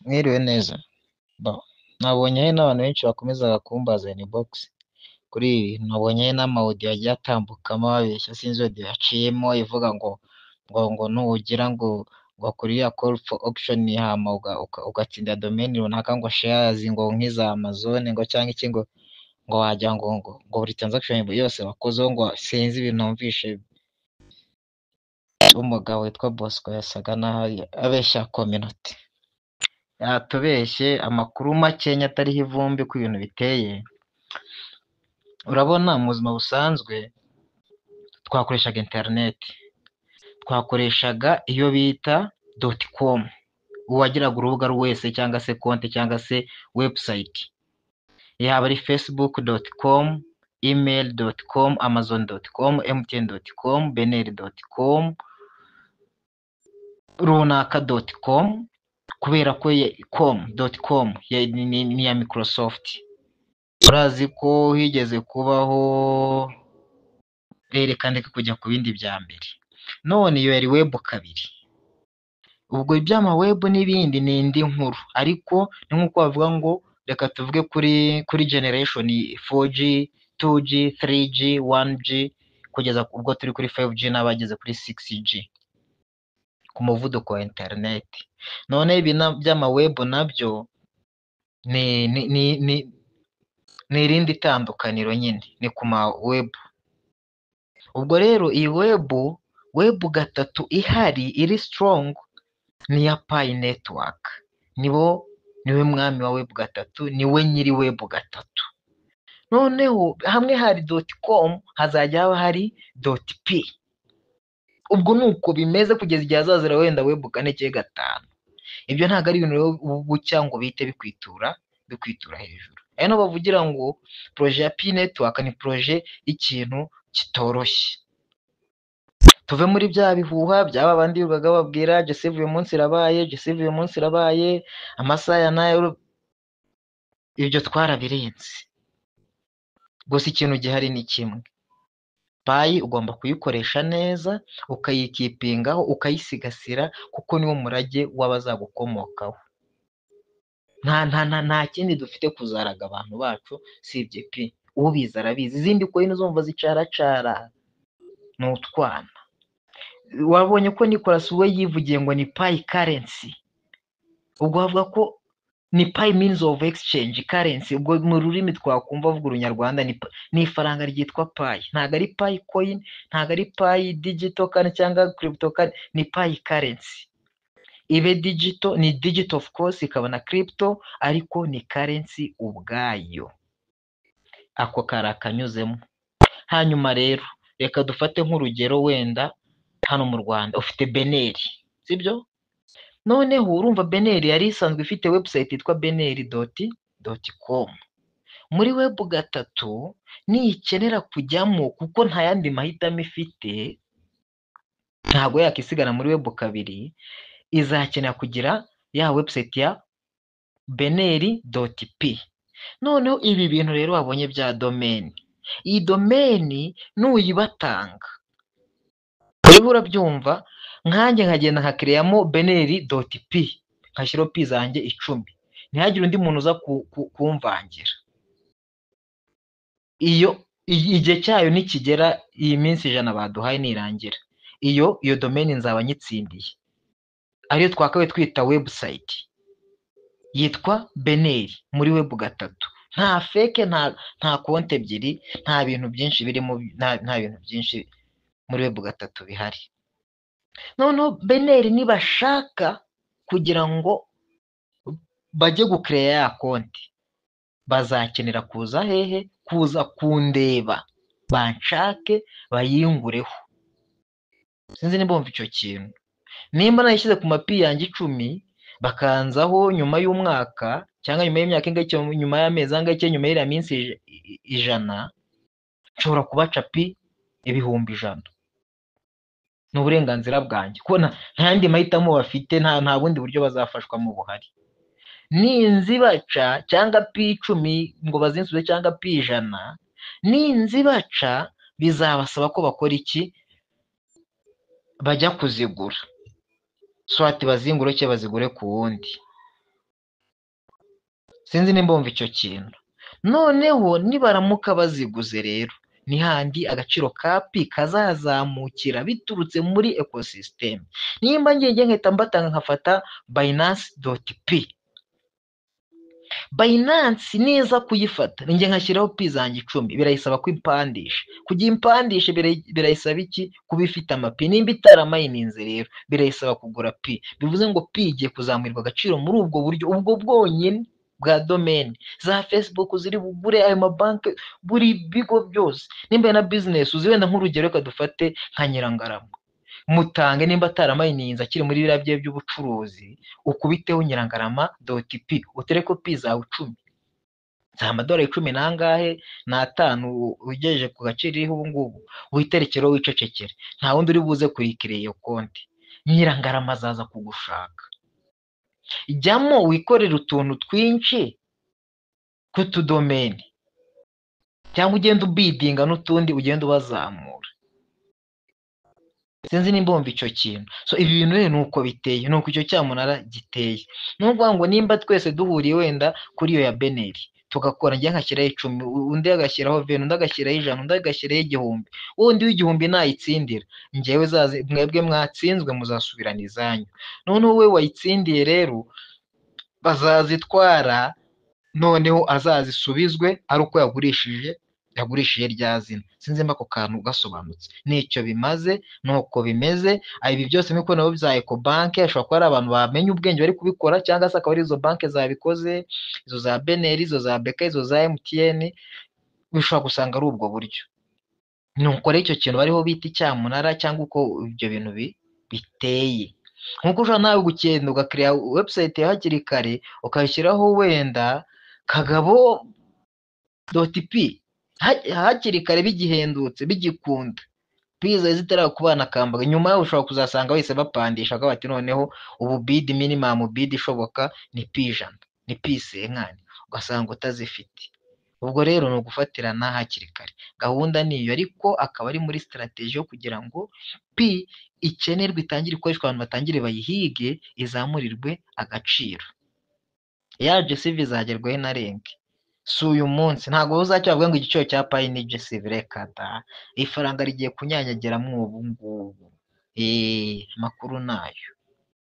Mwiriwe neza? Nabonye hari n'abantu benshi bakomezaga kumbaza inbox kuri ibi bintu, nabonye hari n'ama audio yagiye atambukamo babeshya, sinzi audio yaciyemo ivuga ngo nugira ngo kuri ya call for auction hama ugatsinda domain runaka, ngo shares, ngo nk'iza Amazon, ngo cyangwa iki, ngo wajya ngo buri transaction yose wakozeho, ngo sinzi ibintu numvishe. Umugabo witwa Bosco yasaga naho abeshya community, yatubeshye amakuru makenya atariho ivumbi ko ibintu biteye. Urabona, mu buzima busanzwe twakoreshaga interineti, twakoreshaga iyo bita .com. Uwagiraga urubuga wese cyangwa se konti cyangwa se website, yaba ari facebook.com, email.com, amazon.com, mtn.com, bnr.com, runaka.com, kubera ko com .com ni iya Microsoft. Urazi ko higeze kubaho, reka ndeke kujya ku bindi bya mbere. None iyo yari web 2. Ubwo iby'ama web n'ibindi ni indi nkuru, ariko ni nk'uko bavuga ngo reka tuvuge kuri generation 4G, 2G, 3G, 1G, kugeza ubwo turi kuri 5G n'abageze kuri 6G ku muvuduko wa interineti. None ibi by'ama web nabyo ni irindi tandukaniro nyine, ni ku ma web. Ubwo rero iyi web 3 ihari iri strong ni iya Pi Network. Nibo, niwe mwami wa web 3, niwe nyiri web 3. Noneho hamwe hari .com, hazajya haba hari .pi. Ubwo ni uko bimeze kugeza igihe hazazira wenda web 4 cyangwa 5. Ibyo ntabwo ari ibintu rero bucya ngo bihite bikwitura hejuru. Ari naho bavugira ngo projet ya Pi Network ni projet y'ikintu kitoroshye. Tuve muri bya bihuha byaba bandi birirwaga bababwira GSV uyu munsi irabaye, GSV uyu munsi irabaye, amasaha ya n'aya, ibyo twarabirenze. Gusa ikintu gihari ni kimwe: Pi ugomba kuyikoresha neza, ukayikeepingaho, ukayisigasira, kuko niwo murage w'abazagukomokaho. Nta kindi dufite kuzaraga abantu bacu usibye Pi. Ubizi arabizi, izindi coin uzumva zicaracara ni utwana. Wabonye ko Nicolas we yivugiye ngo ni Pi currency, ubwo bavuga ko ni Pi means of exchange currency. Ubwo mu rurimi twakumva avuga urunyarwanda, ni ifaranga ryitwa Pi, ntabwo ari Pi coin, ntabwo ari Pi digital currency cyangwa crypto currency, ni Pi currency. Ibe digital, ni digital of course, ikaba na crypto, ariko ni currency ubwayo. Ako kari akanyuzemo. Hanyuma rero reka dufate nk'urugero, wenda hano mu Rwanda ufite BNR, sibyo? Noneho urumva BNR yari isanzwe ifite website yitwa BNR .com. Muri web 3 nikenera kujyamo, kuko nta yandi mahitamo ifite, ntabwo yakisigara muri web 2, izakenera kugira ya website ya BNR.pi. Noneho ibi bintu rero wabonye bya domain, iyi domain nuyibatanga, uriho urabyumva, nkanjye nkagenda nkacreatemo BNR.pi, nkashyiraho Pi zanjye 10, ntihagire undi muntu uza kumvangira. Iyo igihe cyayo nikigera, iyi minsi 100 baduhaye nirangira, iyo domain nzaba nyitsindiye, ariyo twakabaye twita website yitwa BNR muri web 3. Nta fake, nta konti ebyiri, nta bintu byinshi birimo, nta bintu byinshi muri web 3 bihari. Noneho BNR nibashaka kugira ngo bajye gucreate ya konti, bazakenera kuza hehe? Kuza kundeba, banshake, bayingureho. Sinzi niba wumva icyo kintu. Nimba nayishyize ku mapi yanjye 10, bakanzaho nyuma y'umwaka cyangwa nyuma y'imyaka ingahe, nyuma y'amezi angahe, cyangwa nyuma y'iriya minsi 100, nshobora kubaca Pi 100,000. Ni uburenganzira bwanjye kuko nta yandi mahitamo bafite, nta bundi buryo bazafashwamo buhari. Ninzibaca cyangwa Pi 10 ngo bazinsubize cyangwa Pi 100, ninzibaca bizabasaba ko bakora iki? Bajya kuzigura, soit bazingure cyangwa bazigure ku wundi. Sinzi nimba wumva icyo kintu. Noneho nibaramuka baziguze rero, ni handi agaciro ka Pi kazazamukira biturutse muri ecosystem. Nimba ngiye nkahita mbatanga nkafata Binance dot Pi, Binance neza kuyifata njye nkashyiraho Pi zanjye 10, birayisaba ko impandisha. Kugira impandishe birayisaba iki? Kuba ifite amapi. Nimba itaramayininze rero birayisaba kugura Pi. Bivuze ngo Pi igiye kuzamurirwa agaciro muri ubwo buryo, ubwo bwonyine bwa domain. Za Facebook ziri bugure, ayo mabanki, buri bigo byose. Nimba na business uzi, wenda nk'urugero reka dufate nka Nyirangarama, mutange nimba ataramayininze akiri muri biriya bye by'ubucuruzi, ukubiteho Nyirangarama dot Pi, utereko Pi zawe 10, za amadolari cumi n'angahe n'atanu ugejeje ku gaciro iriho ubu ngubu, witerekereho wicecekere, nta wundi uri buze kurikiriya iyo konti. Nyirangarama azaza kugushaka. Jyamo wikorere utuntu twinshi tw'utudomeni, cyangwa ugende ubidinga n'utundi ugende ubazamura. Sinzi nimba wumva icyo kintu. So ibi bintu rero ni uko biteye, ni uko icyo cyamunara giteye. Ni ukuvuga ngo nimba twese duhuriye wenda kuri iyo ya BNR, tugakora, njye nkashyiraho 10, undi agashyiraho 20, undi agashyiraho 100, undi agashyiraho 1000, wundi w'igihumbi nayitsindira, njyewe zazi, mwebwe mwatsinzwe muzasubirana izanyu. Noneho we wayitsindiye rero bazazitwara, noneho azazisubizwe ari uko yagurishije rya zina. Sinzi nimba ako kantu gasobanutse. Nicyo bimaze, nuko bimeze. Ibi byose nk'uko nabo bya Ecobank, ashobora kuba ari abantu bamenye ubwenge bari kubikora, cyangwa se akaba ari izo banki zabikoze, izo za BNR, izo za BK, izo za MTN, bishobora gusanga ari ubwo buryo. Nuko rero icyo kintu bariho bita icyamunara, cyangwa uko ibyo bintu biteye. Nkuko ushobora nawe gukenda ugakiriya website ya hakiri kare, ukayishyiraho wenda kagabo dot Pi hakiri kare bigihendutse, bigikunda, Pi zari zitarakubana kambaga. Nyuma yaho ushobora kuzasanga wese bapandisha bakavuga bati noneho ubu bid minimum bid ishoboka ni Pi 100, ni Pi 50, ugasanga utazifite. Ubwo rero ni ugufatirana hakiri kare. Gahunda ni iyo, ariko akaba ari muri strategy yo kugira ngo Pi ikenerwe, itangire ikoreshwa, abantu batangire bayihige, izamurirwe agaciro. Ya GCV izagerwaho inarenge. Si uyu munsi, ntabwo uzacyo bavuga ngo igiciro cya Pi ni GCV, reka da. Ifaranga rigiye kunyanyagiramo ubu ngubu. Amakuru nayo.